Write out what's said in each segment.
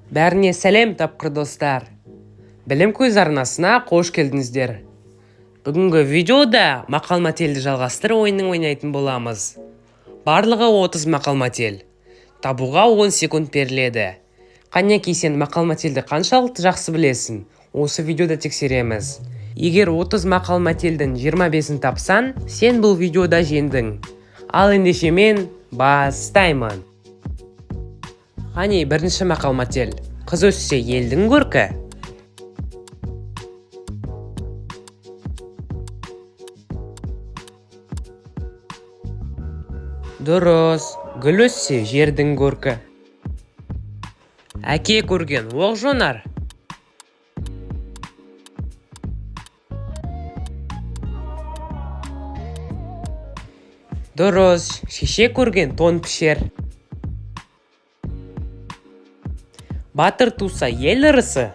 Бәріне сәлем, тапқыр достар! Білім көзі арнасына қош келдіңіздер. Бүгінгі видеода мақал-мәтелді жалғастыр ойынын ойнайтын боламыз. Барлығы 30 мақал-мәтел. Табуға 10 секунд беріледі. Қанекей, сен мақал-мәтелді қаншалықты жақсы білесің? Осы видеода тексереміз. Егер 30 мақал-мәтелдің 25-ін тапсаң, сен бұл видеода жеңдің. Ал ендеше мен бастаймын. Қане, бірінші мақал-мәтел. Қыз өссе елдің көркі. Дұрыс, гүл өссе жердің көркі. Әке көрген оқ жонар. Дұрыс, шеше көрген тон пішер. Батыр туса ел ырысы.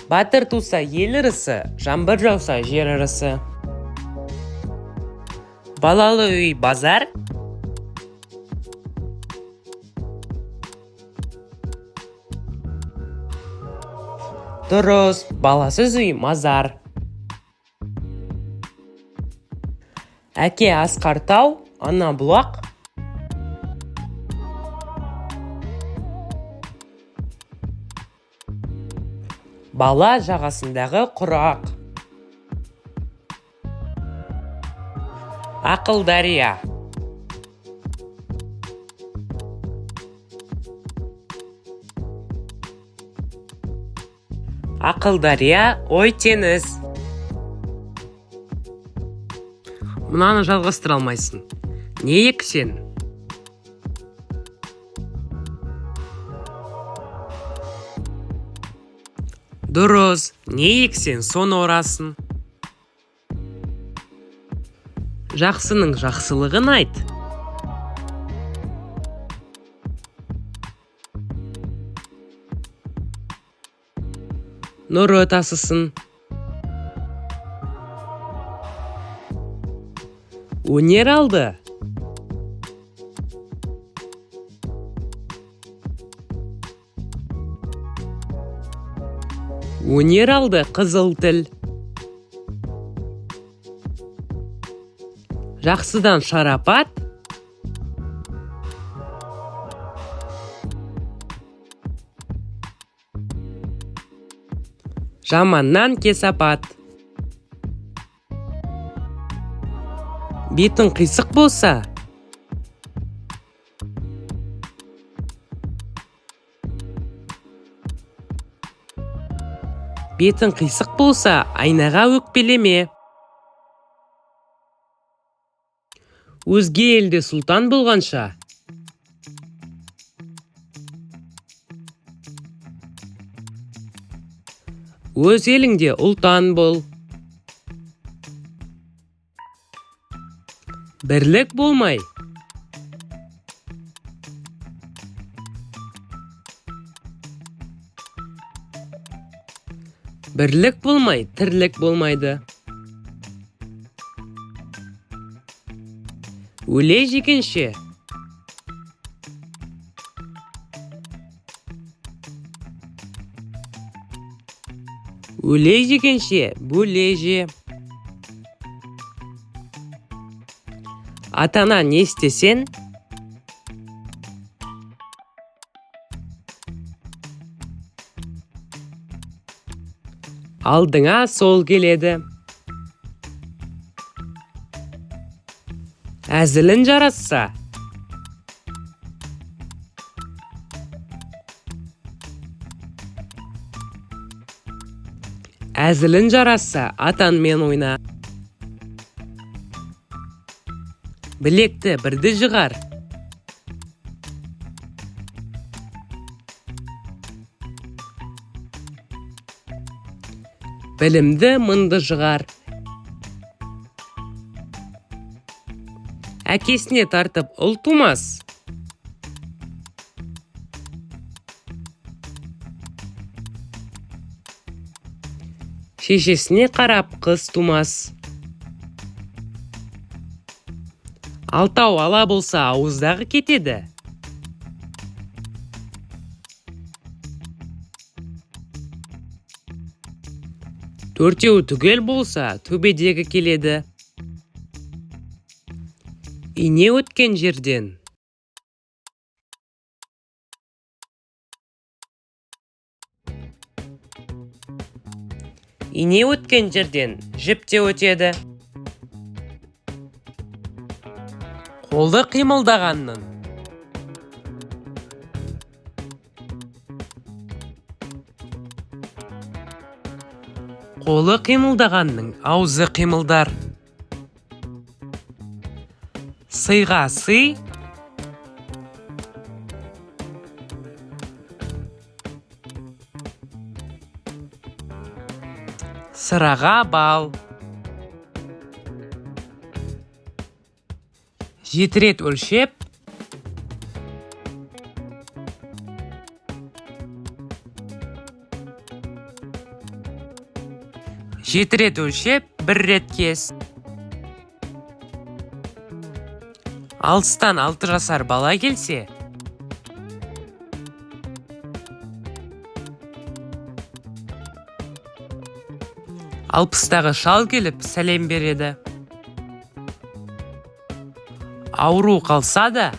Батыр туса ел ырысы, жаңбыр жауса жер ырысы. Балалы үй базар. Дұрыс, баласыз үй мазар. Әке асқар тау, ана бұлақ. Бала жағасындағы құрақ. Ақыл дария. Ақыл дария, ой теңіз. Мынаны жалғастыра алмайсың. Не ексең? Дұрыс, не ексең, соны орасың. Жақсының жақсылығын айт. Нұры тасысын. Өнер алды. Өнер алды қызыл тіл. Жақсыдан шарапат, жаманнан кесапат. Бетің қисық болса, бетің қисық болса, айнаға өкпелеме. Өзге елде сұлтан болғанша, өз еліңде ұлтан бол. Бірлік болмай, бірлік болмай, тірлік болмайды. Өле жегенше, өле жегенше, бөле же. Атана не істесең, алдыңа сол келеді. Әзілің жарасса, әзілің жарасса, атаңмен ойна. Білекті бірді жығар. Білімді мыңды жығар. Әкесіне тартып ұл тумас. Шешесіне қарап қыз тумас. Алтау ала болса, ауыздағы кетеді. Төртеуі түгел болса, төбедегі келеді. Ине өткен жерден. Ине өткен жерден жіп те өтеді. Қолды қимылдағанның. Қолы қимылдағанның аузы қимылдар. Сыйға сый. Сыраға бал. 7 рет өлшеп, 7 рет өлшеп, 1 рет кес. Алыстан 6 жасар бала келсе, 60-тағы шал келіп сәлем береді. Ауру қалса да,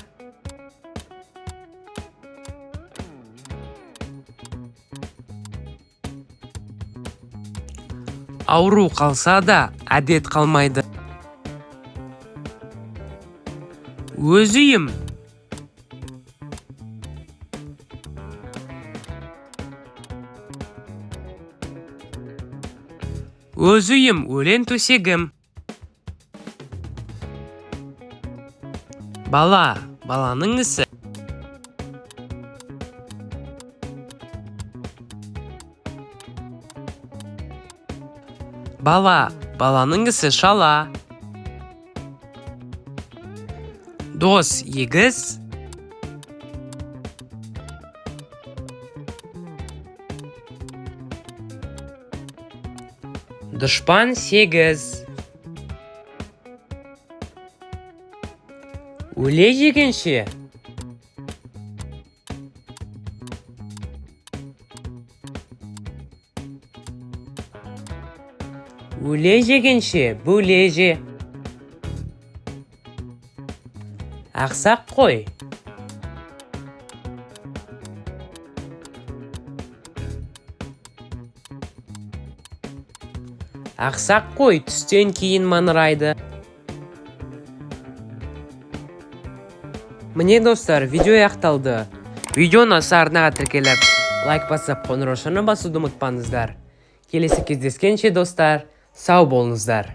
ауру қалса да, әдет қалмайды. Өз үйім. Өз үйім, өлең төсегім. Бала, баланың ісі. Бала, баланың ісі шала. Дос егіз. Дұшпан сегіз. Өле жегенше. Өле жегенше, бөле же. Ақсақ қой. Ақсақ қой түстен кейін маңырайды. Міне, достар, видео аяқталды. Видео ұнаса, арнаға тіркеліп, лайк басып, қоңыраушаны басуды ұмытпаңыздар. Келесі кездескенше, достар, сау болыңыздар.